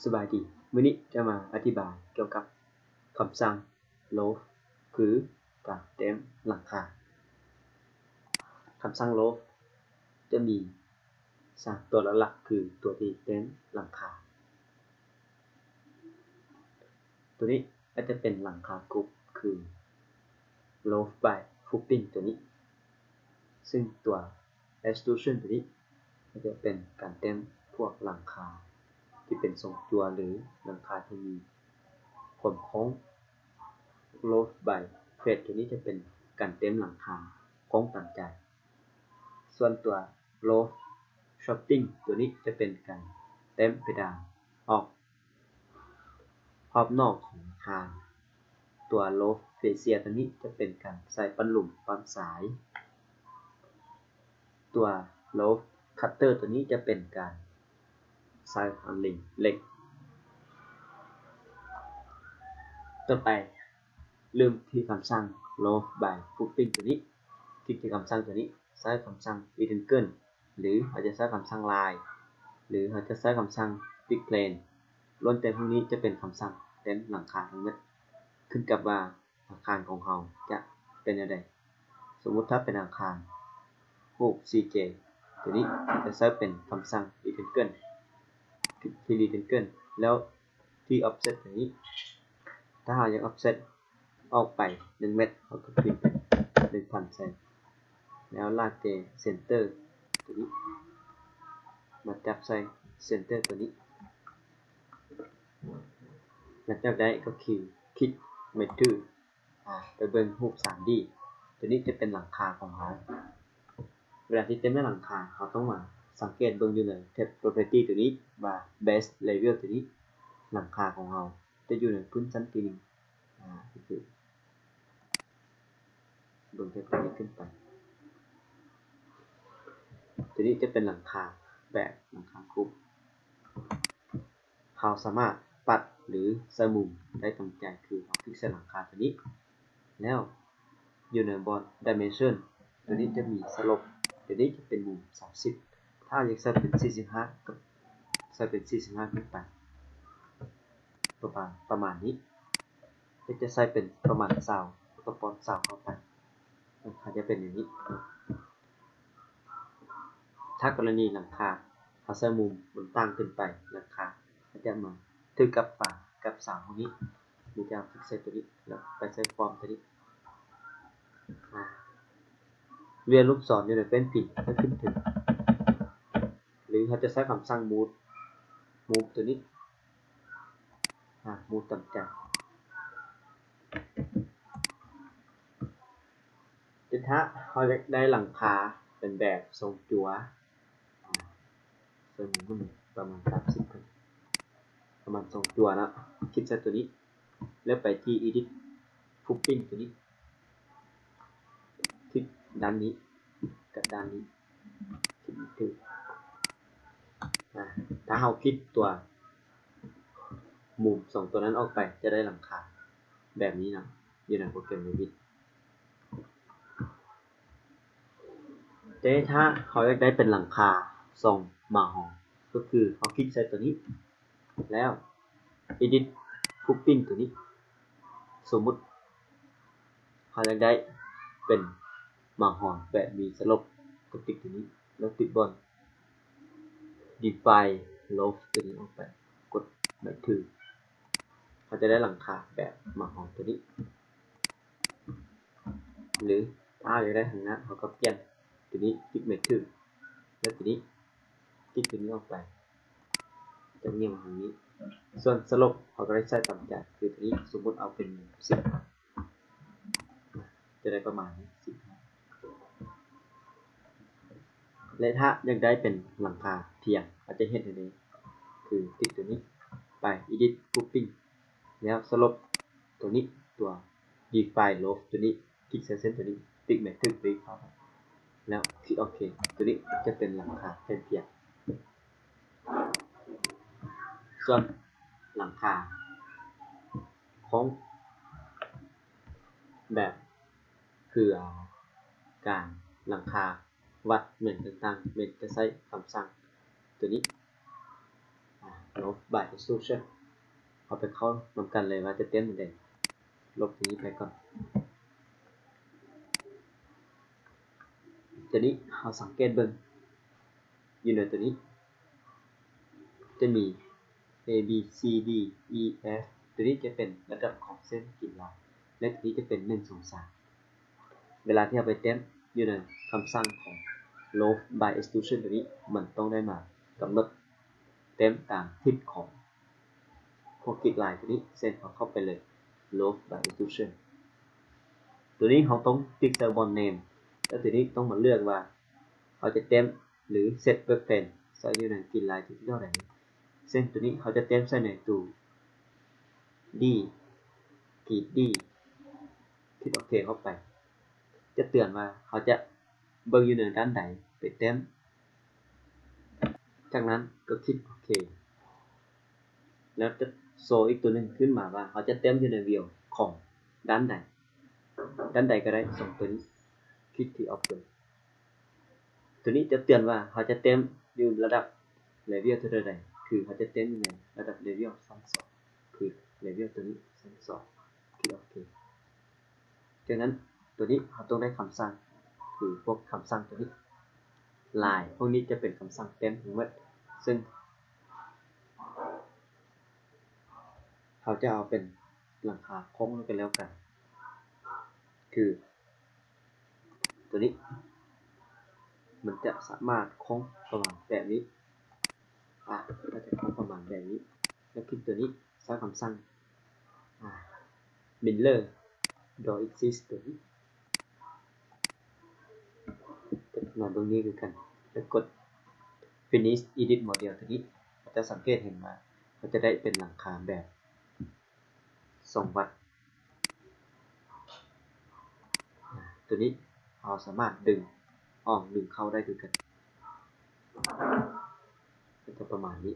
ສະບາຍດີ, ມື້ນີ້ຈະມາອະທິບາຍກ່ຽວກັບຄຳສັ່ງ roof ຄືການເຕັມຫຼັງຄາ. ຄຳສັ່ງ roof ຈະມີສາມຕົວຫຼັກໆ ຄືຕົວທີ່ເຕັມຫຼັງຄາ. ຕົວນີ້ອາດຈະເປັນຫຼັງຄາກຸບ ຄື roof by footprint ຕົວນີ້, ຊຶ່ງຕົວ extrusion ຕົວນີ້ອາດຈະເປັນການເຕັມພວກຫຼັງຄາທີ່ເປັນຊົງຈົວ ຫຼື ຫຼັງຄາທີ່ມີຄວາມໂຄ້ງ. Roof by plate ຕົວນີ້ຈະເປັນການເຕັມຫຼັງຄາໂຄ້ງຕາມໃຈ. ສ່ວນຕົວ roof shorting ຕົວນີ້ຈະເປັນການເຕັມເພດານອອກຮອບນອກຂອງອາຄານ. ຕົວ roof facia ຕົວນີ້ຈະເປັນການໃສ່ປັ້ນຫຼຸມ ປັ້ນສາຍ. ຕົວ roof cutter ຕົວນີ້ຈະເປັນການໃສ່ອັນລິງເຫຼັກ. ຕໍ່ໄປ ເລີ່ມທີ່ຄຳສັ່ງ roof by footprint ຕົວນີ້. ຄລິກທີ່ຄຳສັ່ງຕົວນີ້, ໃຊ້ຄຳສັ່ງ rectangle ຫຼື ເຮົາຈະໃຊ້ຄຳສັ່ງ line ຫຼື ເຮົາຈະໃຊ້ຄຳສັ່ງ big plane ລ້ວນແຕ່ພວກນີ້ຈະເປັນຄຳສັ່ງເຕັມຫຼັງຄາທັງໝົດ, ຂຶ້ນກັບວ່າອາຄານຂອງເຮົາຈະເປັນແນວໃດ. ສົມມຸດຖ້າເປັນອາຄານຮູບສີ່ແຈກຕົວນີ້ ຈະໃຊ້ເປັນຄຳສັ່ງ rectangle ຄລິກທີ່ rectangle ແລ້ວທີ່ offset ຕົວນີ້. ຖ້າເຮົາຢາກ offset ອອກໄປໜຶ່ງແມັດ ເຮົາກໍຄລິກເປັນໜຶ່ງພັນໃສ່ ແລ້ວລາກແຈເຊັນເຕີຕົວນີ້ ມາຈັບໃສ່ເຊັນເຕີຕົວນີ້. ຫຼັງຈາກໄດ້ກໍຄືຄລິກ method ອາ ໄປເບິ່ງຮູບສາມດີ. ຕົວນີ້ຈະເປັນຫຼັງຄາຂອງເຮົາ. ເວລາທີ່ເຕັມດ້ານຫຼັງຄາ ເຮົາຕ້ອງມາສັງເກດເບິ່ງຢູ່ໃນແທັບ property ຕົວນີ້ວ່າ base level ຕົວນີ້ ຫຼັງຄາຂອງເຮົາຈະຢູ່ໃນພື້ນຊັ້ນທີໜຶ່ງ. ອາ ກໍຄືເບິ່ງແທັບຕົວນີ້ຂຶ້ນໄປ. ຕົວນີ້ຈະເປັນຫຼັງຄາແບບຫຼັງຄາຄຸບ. ເຮົາສາມາດປັດ ຫຼື ໃສ່ມຸມໄດ້ຕາມໃຈ, ຄືເຮົາຄລິກໃສ່ຫຼັງຄາຕົວນີ້ ແລ້ວຢູ່ໃນບ່ອນ dimension ຕົວນີ້ຈະມີ slope ຕົວນີ້ຈະເປັນມຸມສາມສິບ. ຖ້າເຮົາຢາກໃສ່ເປັນສີ່ສິບຫ້າ ກໍໃສ່ເປັນສີ່ສິບຫ້າຂຶ້ນໄປ ປະມານ ປະມານນີ້. ຢາກຈະໃສ່ເປັນປະມານຊາວ ກໍປ້ອນຊາວເຂົ້າໄປ. ຫຼັງຄາຈະເປັນແນວນີ້. ຖ້າກໍລະນີຫຼັງຄາ ເຮົາໃສ່ມຸມມັນຕ່າງຂຶ້ນໄປ, ຫຼັງຄາອາດຈະມາຖືກກັບຝາກັບເສົານີ້. ມີແຕ່ເຮົາຄລິກໃສ່ຕົວນີ້ ແລ້ວໄປໃສ່ຟອມຕົວນີ້. ອາ ເລື່ອນລູກສອນຢູ່ໃນແປ້ນພິມໃຫ້ຂຶ້ນເທິງ ຫຼື ເຮົາຈະໃຊ້ຄຳສັ່ງ move move ຕົວນີ້. ອາ move ຕາມໃຈ. ແຕ່ຖ້າເຮົາຢາກໄດ້ຫຼັງຄາເປັນແບບຊົງຈົວ ອາ ເຊິ່ງມັນປະມານສາມສິບ ປະມານຊົງຈົວເນາະ, ຄລິກໃສ່ຕົວນີ້ ແລ້ວໄປທີ່ edit footprint ຕົວນີ້. ຄລິກດ້ານນີ້ກັບດ້ານນີ້ ຄລິກຖືກ. ອາ ຖ້າເຮົາຄລິກຕົວມຸມສອງຕົວນັ້ນອອກໄປ ຈະໄດ້ຫຼັງຄາແບບນີ້ເນາະ ຢູ່ໃນໂປຣແກຣມ Revit. ແຕ່ຖ້າເຮົາຢາກໄດ້ເປັນຫຼັງຄາຊົງໝາຫອງ ກໍຄືເຮົາຄລິກໃສ່ຕົວນີ້ ແລ້ວ edit footprint ຕົວນີ້. ສົມມຸດເຮົາຢາກໄດ້ເປັນໝາຫອງແບບມີ slope ກໍຕິກຕົວນີ້ ແລ້ວຕິກບ່ອນ define roof ຕົວນີ້ອອກໄປ ກົດ method ເຮົາຈະໄດ້ຫຼັງຄາແບບໝາຫອງຕົວນີ້. ຫຼື ຖ້າເຮົາຢາກໄດ້ທາງໜ້າ ເຮົາກໍປ່ຽນຕົວນີ້ ຕິກ method ແລ້ວຕົວນີ້ ຕິກຕົວນີ້ອອກໄປ ຈະຫຍໍ້ທາງນີ້. ສ່ວນ slope ເຮົາກໍໄດ້ໃສ່ຕາມໃຈ ຄືຕົວນີ້ ສົມມຸດເອົາເປັນສິບ ຈະໄດ້ປະມານນີ້ ສິບ. ແລະ ຖ້າຢາກໄດ້ເປັນຫຼັງຄາພຽງ ເຮົາຈະເຮັດແນວນີ້ ຄືຕິກຕົວນີ້ ໄປ edit footprint ແລ້ວ slope ຕົວນີ້ ຕົວ define roof ຕົວນີ້ ຄລິກໃສ່ເສັ້ນຕົວນີ້ ຕິກ method ຄລິກເຂົ້າໄປ ແລ້ວຄລິກໂອເຄ. ຕົວນີ້ຈະເປັນຫຼັງຄາແຜ່ນພຽງ. ສ່ວນຫຼັງຄາໂຄ້ງແບບ ຄື ອາ ການຫຼັງຄາວັດແມ່ນຕ່າງໆ ແມ່ນຈະໃຊ້ຄຳສັ່ງຕົວນີ້. ອາ by extrusion ເຮົາໄປເຂົ້ານຳກັນເລີຍວ່າຈະເຕັມອັນໃດ ລົບຕົວນີ້ໄປກ່ອນ. ຕົວນີ້ເຮົາສັງເກດເບິ່ງ ຢູ່ໃນຕົວນີ້ຈະມີ A B C D E F ຕົວນີ້ຈະເປັນລະດັບຂອງເສັ້ນກິນລາຍ ແລະ ຕົວນີ້ຈະເປັນ ໜຶ່ງ ສອງ ສາມ. ເວລາທີ່ເຮົາໄປເຕັມຢູ່ໃນຄຳສັ່ງຂອງ loft by extrusion ຕົວນີ້ ມັນຕ້ອງໄດ້ມາກຳນົດເຕັມຕາມທິດຂອງພວກກິດລາຍຕົວນີ້ ເຊັ່ນ ເຮົາເຂົ້າໄປເລີຍ loft by extrusion ຕົວນີ້ເຮົາຕ້ອງຕິກໃສ່ບ່ອນ name ແລ້ວຕົວນີ້ຕ້ອງມາເລືອກວ່າເຮົາຈະເຕັມ ຫຼື set work plane ໃສ່ຢູ່ໃນກິດລາຍທີ່ເທົ່າໃດ ເຊັ່ນ ຕົວນີ້ເຮົາຈະເຕັມໃສ່ໃນຕົວ D ຂີດ D ຄລິກໂອເຄເຂົ້າໄປ ຈະເຕືອນວ່າເຮົາຈະເບິ່ງຢູ່ໃນດ້ານໃດໄປເຕັມ ຈາກນັ້ນກໍຄລິກໂອເຄ ແລ້ວຈະໂຊອີກຕົວໜຶ່ງຂຶ້ນມາວ່າເຮົາຈະເຕັມຢູ່ໃນ view ຂອງດ້ານໃດ ດ້ານໃດກໍໄດ້ ສອງຕົວນີ້ ຄລິກທີ່ option ຕົວນີ້ຈະເຕືອນວ່າເຮົາຈະເຕັມຢູ່ລະດັບ level ເທົ່າໃດ ຄືເຮົາຈະເຕັມຢູ່ໃນລະດັບ level ຊັ້ນສອງ ຄື level ຕົວນີ້ຊັ້ນສອງ ຄລິກໂອເຄ. ຈາກນັ້ນຕົວນີ້ເຮົາຕ້ອງໄດ້ຄຳສັ່ງ ຄືພວກຄຳສັ່ງຕົວນີ້ ລາຍພວກນີ້ຈະເປັນຄຳສັ່ງເຕັມທັງໝົດ ເຊິ່ງເຮົາຈະເອົາເປັນຫຼັງຄາໂຄ້ງແລ້ວກໍແລ້ວກັນ ຄືຕົວນີ້ ມັນຈະສາມາດໂຄ້ງປະມານແບບນີ້ ອາ ມັນຈະໂຄ້ງປະມານແບບນີ້ ແລ້ວຄລິກຕົວນີ້ ໃຊ້ຄຳສັ່ງ ອາ mirror door axis ຕົວນີ້ ຈະມາເບິ່ງນີ້ຄືກັນ ແລ້ວກົດ finish edit model ຕົວນີ້ ເຮົາຈະສັງເກດເຫັນວ່າເຮົາຈະໄດ້ເປັນຫຼັງຄາແບບ ສອງວັດ ຕົວນີ້ເຮົາສາມາດດຶງອອກດຶງເຂົ້າໄດ້ຄືກັນ ກໍຈະປະມານນີ້